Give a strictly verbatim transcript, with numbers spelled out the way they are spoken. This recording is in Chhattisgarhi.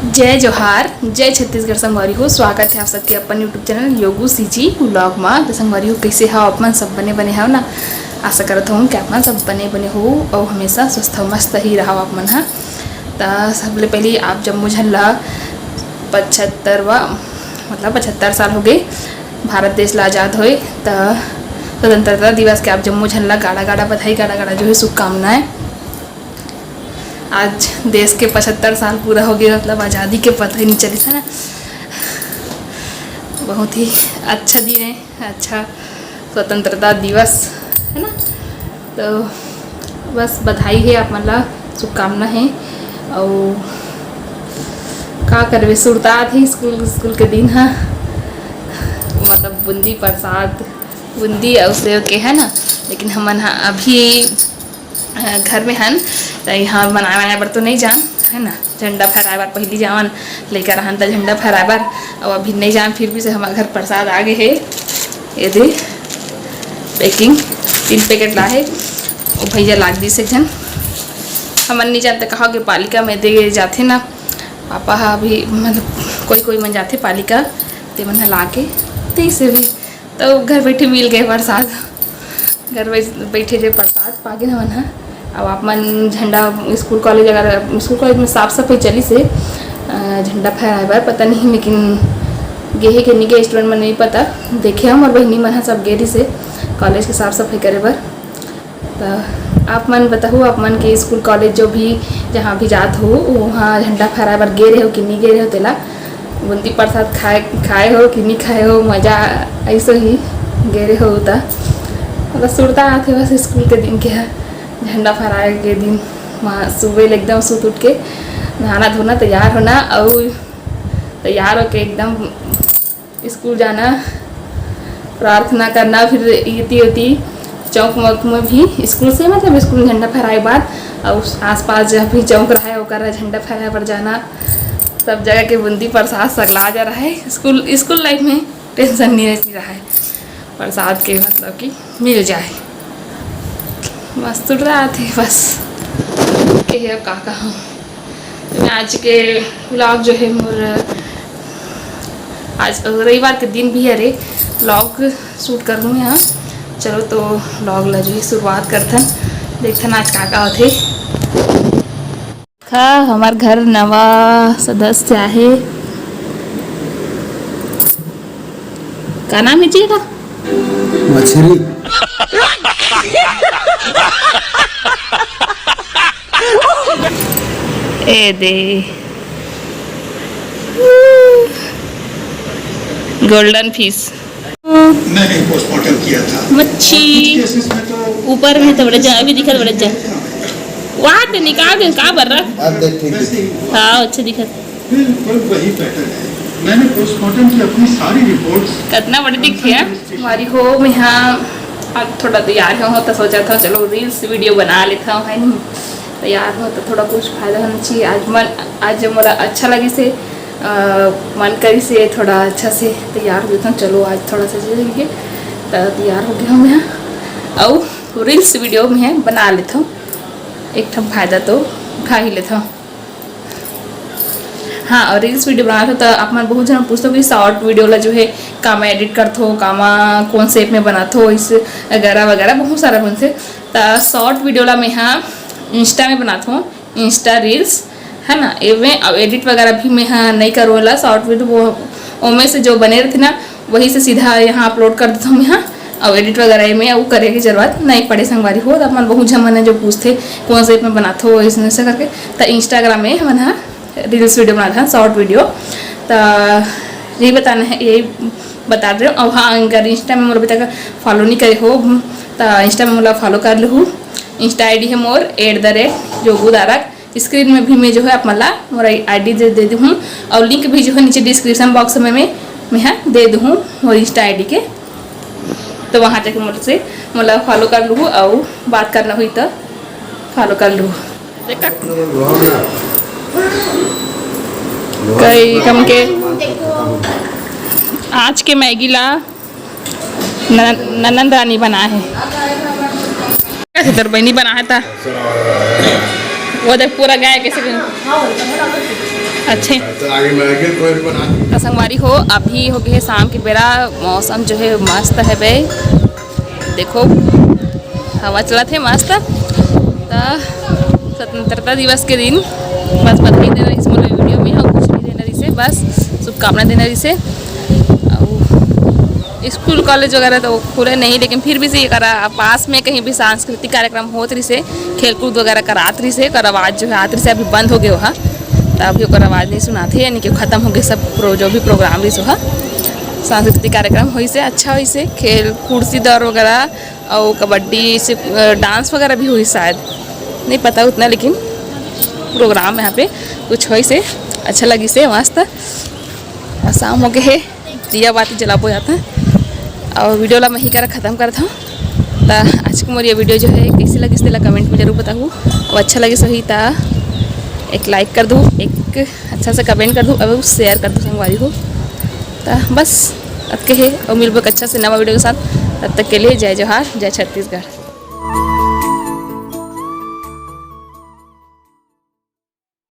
जय जोहार, जय छत्तीसगढ़ संगवारी हो। स्वागत है आप सबके अपन YouTube चैनल योगू सीजी व्लॉग मा। तो संगवारी हो, कैसे हो आप मन? सब बने बने हो ना? आशा करत हूँ कि आप मन सब बने बने हो और हमेशा स्वस्थ मस्त ही रहो आप मन हा। त सबले पहले आप जम्मो झन ला पचहत्तरवा, मतलब पचहत्तर साल हो गए भारत देश ला आजाद होए। त स्वतंत्रता दिवस के आप जम्मो झन ला गाड़ा गाड़ा बधाई, गाड़ा गाड़ा जो है शुभकामनाएं। आज देश के पचहत्तर साल पूरा हो गए, मतलब आज़ादी के पता ही नहीं चलिस है ना। बहुत ही अच्छा दिन है, अच्छा स्वतंत्रता दिवस है ना। तो बस बधाई है आप मन ला, शुभकामना है। और का करबे, सुरता आथे स्कूल, स्कूल के दिन हा, मतलब बूंदी प्रसाद, बूंदी और सेव के है ना। लेकिन हमन हा अभी अ, घर में हन, त यहाँ मनाए वनाए बर तो नहीं जान, है ना। झंडा फहराए बर पहली जावन, लइका रहन त झंडा फहराए बर, और अभी नहीं जान, फिर भी से हमारे घर प्रसाद आ गए है। ये दे पैकिंग, तीन पैकेट ला है, वो भैया लाग दी से झन। हमन नहीं जानते कहाँ के पालिका में दे जाथे ना, पापा हा अभी मतलब कोई कोई मन जाथे पालिका, ते मन हा ला के दे से भी तो घर बैठे मिल गए प्रसाद। घर बैठ-, बैठे जे प्रसाद पागे हमन ह। अब आप मन झंडा स्कूल कॉलेज, अगर स्कूल कॉलेज में साफ सफाई चली से, अ, झंडा फहराए बर पता नहीं, लेकिन गेहे के निके स्टूडेंट मन नहीं पता, देखे हम और बहिनी मन ह सब गे रही से कॉलेज के साफ सफाई करे बर। त आप मन बताहू, आप मन के स्कूल कॉलेज जो भी, जहाँ भी जात हो, वहाँ झंडा फहराए बर गे रहे हो कि नहीं गे रहे हो, तेला बूंदी प्रसाद खाए, खाए हो कि नहीं खाए हो, मजा ऐसो ही गे रहे हो त। बस सुरता आथे बस स्कूल के दिन के ह, झंडा फहराए के दिन, वहाँ सुबह ले एकदम सुत उठ के नहाना धोना, तैयार होना और तैयार होके एकदम स्कूल जाना, प्रार्थना करना, फिर इति उति चौक वौक में भी स्कूल से, मतलब स्कूल झंडा फहराए बाद और आसपास जहाँ भी चौक रहा है ओकर झंडा फहराए पर जाना। सब जगह के बूंदी प्रसाद सगला जा रहा है स्कूल, स्कूल लाइफ में टेंशन नहीं रहती रहा है, प्रसाद के मतलब कि मिल जाए। मस्त रहा थे बस। के अब का कहा, तो मैं आज के व्लॉग जो है मोर, आज रविवार के दिन भी है रे, व्लॉग शूट कर लूँ यहाँ। चलो तो व्लॉग ला जो है शुरुआत करथन, देखथन आज का का होथे। खा, हमार घर नवा सदस्य आहे। का नाम है जी का? मछली। ए दे। Golden fish. मैंने पोस्टमार्टम किया था। मच्छी। कुछ केसेस में तो ऊपर में तो बड़े जा, अभी दिखत बड़े जा। वहाँ ते निकाल दे, का बर रहा? अब देख, ठीक है। हाँ, अच्छा दिखत। बिल्कुल वही पैटर्न है। मैंने पोस्टमार्टम की अपनी सारी रिपोर्ट्स कितना बड़े दिखे हैं। हमारी हो, मैं हाँ, अब थोड़ा तैयार हो, हो तो सोचा था चलो रील्स वीडियो बना लेता हूँ, है नहीं? तैयार हो तो थोड़ा कुछ फायदा होना चाहिए। आज मन, आज मोला अच्छा लगी से, अ, मन करी से थोड़ा अच्छा से तैयार हो जाता हूँ। चलो आज थोड़ा सा जल्दी तो तैयार हो गया हूँ मैं, और रील्स वीडियो में बना लेता हूँ, एक ठम फायदा तो उठा ही लेता हूँ। हाँ, और रील्स वीडियो बनात हो तो आप मन बहुत झन पूछथो कि शॉर्ट वीडियो ला जो है कामा एडिट करथो, कामा कौन शेप में बनाथो, इस वगैरह वगैरह बहुत सारा मन से। तो शॉर्ट वीडियो ला मैं हाँ इंस्टा में बनात हूँ, इंस्टा रील्स है ना, एमे अब एडिट वगैरह भी मैं हाँ नहीं करूँ ला शॉर्ट वीडियो, वो ओमे से जो बने रहते ना वही से सीधा यहाँ अपलोड कर देता हूँ मैं हाँ। और एडिट वगैरह में वो करे की जरूरत नहीं पड़े संगवारी हो। तो अपन बहुत झन मन है जो पूछते कौन शेप में बनाते हो इसमें से करके, तो इंस्टाग्राम में हमन हा रील्स वीडियो बनाते हैं, शॉर्ट वीडियो। तो यही बताना है, यही बता रहे हो। और हाँ, अगर इंस्टा में मोर अभी तक फॉलो नहीं करे हो तो इंस्टा में मोला फॉलो कर लहू। इंस्टा आईडी है मोर एट द रेट जोगू दारक। स्क्रीन में भी मैं जो है आप मन ला मोर आईडी दे, दे दूँ, और लिंक भी जो है नीचे डिस्क्रिप्शन बॉक्स में मैं, मैं हाँ दे दूँ मोर इंस्टा आईडी के। तो वहाँ जाके मोर से मोला फॉलो कर लूँ और बात करना हुई तो फॉलो कर लूँ। कई कम के आज के मैगी ला न-, ननंद रानी बना है। कैसे तेरे बहनी बना है था? वो देख पूरा गाय कैसे बन-, अच्छे। तो आगे मैं आगे कोई भी बना। त संगवारी हो, अभी हो गए हे शाम के बेरा, मौसम जो है मस्त है बे, देखो हवा चलत हे मस्त। त स्वतंत्रता दिवस के दिन बस बधाई देना रहिस मोला वीडियो में, और कुछ नहीं देना रहिस, बस शुभकामना देना रहिस। और स्कूल कॉलेज वगैरह तो खुले नहीं, लेकिन फिर भी से ये करा पास में कहीं भी सांस्कृतिक कार्यक्रम होत रहिस, खेलकूद वगैरह करात रहिस, ओकर आवाज़ जो है आत रहिस, अभी बंद हो गए हा। त अभी ओकर आवाज़ नहीं सुनात हे, यानी कि खत्म हो गए सब प्रो-, जो भी प्रोग्राम रहिस हा, सांस्कृतिक कार्यक्रम होइस हे, अच्छा होइस हे, खेल कुर्सी दौड़ वगैरह और कबड्डी से, अ, डांस वगैरह भी होइस शायद, नहीं पता उतना, लेकिन प्रोग्राम यहाँ पे कुछ होइस हे, अच्छा लगिस हे मस्त। और शाम हो गए हे, दिया बाती जलाबो जाता है। और वीडियो ला मैं ही करा खत्म करत हूँ। त आज के मोर ये वीडियो जो है कैसे लगिस तेला कमेंट में जरूर बताहू। और अच्छा लगिस होही त एक लाइक कर दू, एक अच्छा सा कमेंट कर दू और शेयर कर दू संगवारी हो। त बस अतके हे, और मिलबो एक अच्छा से नवा वीडियो के साथ। तब तक के लिए जय जोहार, जय छत्तीसगढ़।